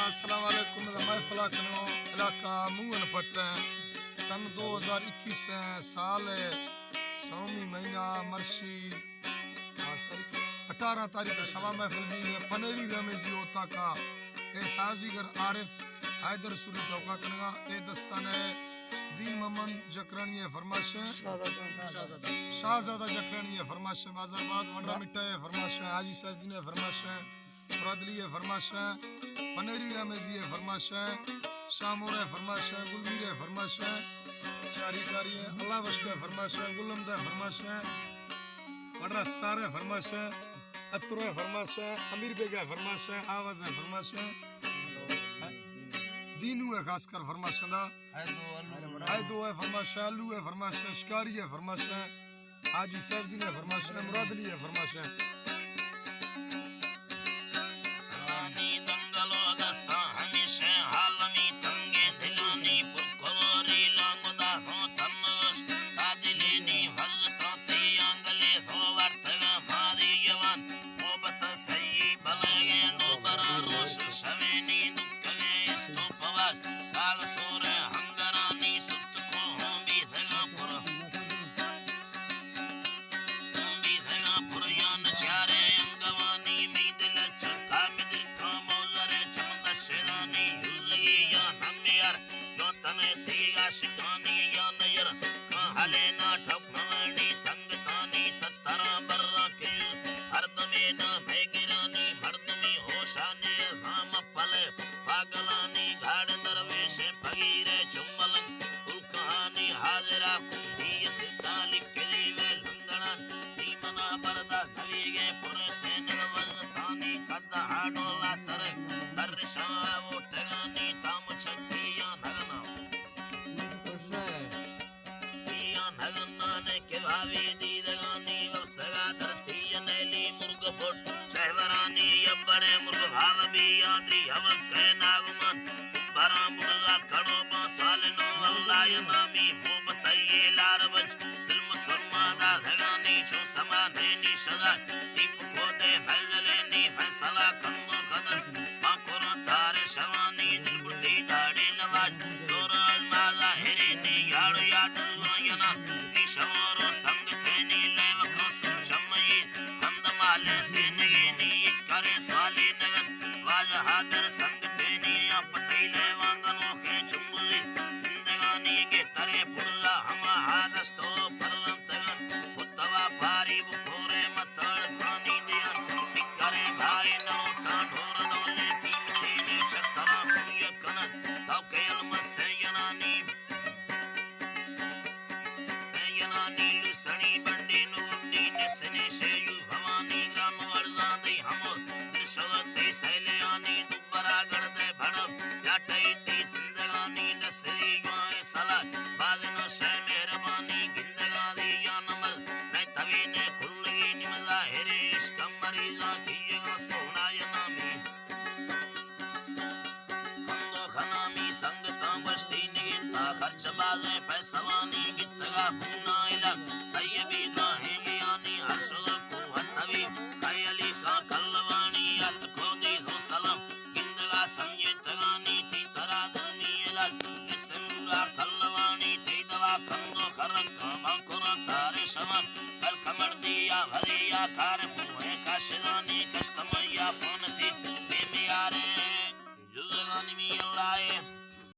السلام علیکم، محفل کنو علاقہ موہن پٹن، سن دو ہزار اکیس سال، سومی مہینہ مرشی اٹھارہ تاریخ شبا محفل بی پنیری رمیزی ہوتا کا اے سازیگر عارف حیدر سوری توقع کنگا اے دستان ہے دین محمد جکرانی ہے فرمائش ہے، شاہزادہ جکرانی ہے فرمائش ہے، بازار باز ونڈا مٹا ہے فرمائش ہے، حاجی سیف الدین ہے فرمائش ہے، مرادلی ہے فرمائش ہے، پنیری رمیزی ہے فرمائش ہے، شاہ مور ہے فرمائش ہے، گلمیر ہے فرمائش ہے، چاری چاری ہے، اللہ بخش ہے فرمائش ہے، گل حمد ہے فرمائش ہے، وڈرا ستار ہے فرمائش ہے، اتر ہے فرمائش ہے، امیر بیگ ہے فرمائش ہے، آواز ہے فرمائش ہے، دینو ہے خاص کر فرمائش دا، ہے دو ہے فرمائش ہے، الو ہے فرمائش ہے، شکاری ہے فرمائش ہے، حاجی سیف الدین ہے فرمائش ہے، مرادلی ہے فرمائش ہے۔ رانی دنگل و دستاں ہمیشہ عالمی تنگیں دلانی پر کوری لانگدا ہوں تنگش تا دلینی وزتاں تیانگلے ہو ورتگا ماری یوان محبت سہی بلگیں نو برا روش شوینی نکگیں استو پوار کال سور ہمدرانی ست کو ہوں بیتگا پر ہوں بیتگا پر یان چارے انگوانی می دل چرکا مدر کامو زر چم دشرانی یوزگی یا ہمیار جو تنے سیگا شکانی یا نیر کان ہلے نا ٹھپ نوانی سنگتانی تترا برا کے ہر دمے نا بھیگرانی مردمی ہوشانی زام پلے پاگلانی گھاڑ درویش فقیر چملنگ کلکانی حاضرہ کندی سدھا لکھری وے لنگڑان دیمنا بردا نویگے پر سین وزتانی قد ہاڈو لاتر سر شاہ وٹگانی تام چکی یا نگنا یا نگنانے کہ بھاوی دیدگانی وپسگا دھرتی نیلی مرگ پٹ چہبرانی ابڑے مرگ بھاو بی یادی ہم کئے ناگمان برا مرگا کڑو با سال نو اللہ یا نامی ہو بتائیے لار بچ دل مسلمان دا دھگانی چو سما دینی شدا دیپ کو دے فیضلینی فیصلہ کندو قدس ماں قرآن تارے شوانی دل بردی داڑے نواز دوران ما ظاہرینی یاڑو یاد ینا نی شمارو سنگ تینی لیوکا سن چمئی ہند مالے سینگینی کرے سوالی نگت واجہ حاضر سنگ تینی یا پتئی لیوان گنوخیں چمبلی زندگانی کے ترے پھلا ہما حادث تو پرلن تگن کتوا پاری بکورے متڑ زانی دیان نکرے بھائی نلوٹاں ڈھور ڈولے قیمتینی چترا پویہ کنت تو کیل مستینانی ینانی لسنی بنڈی نوندی نستنی شیو بھوانی گران ورزان دی ہمو دل شوق تی سیلیانی دوبرا گڑدے بھڑب جاٹئی تی زندگانی نسری گوائیں سلا بازن شے مہربانی گندگانی یا نمل نئے توینے کلگی نیم ظاہری عشق مریضاں کیگا سونا یا نامی ہمو خنامی سنگتاں گوشتی نگیتا خرچ بازیں پیسوانی گتگا خونا الگ سیبی دراہیں میانی ہر شد قوت طبیب کئی علی کا کلوانی ات کودی دو سلام گندگا سمجھتگانی تی ترا دومی الگ اسنورا کلوانی تی دوا کندو کرک کاما کرا تارے شمان بل کمر دیا بھریا کار پوئے کاشدانی کشتمیا پونسی بے میارے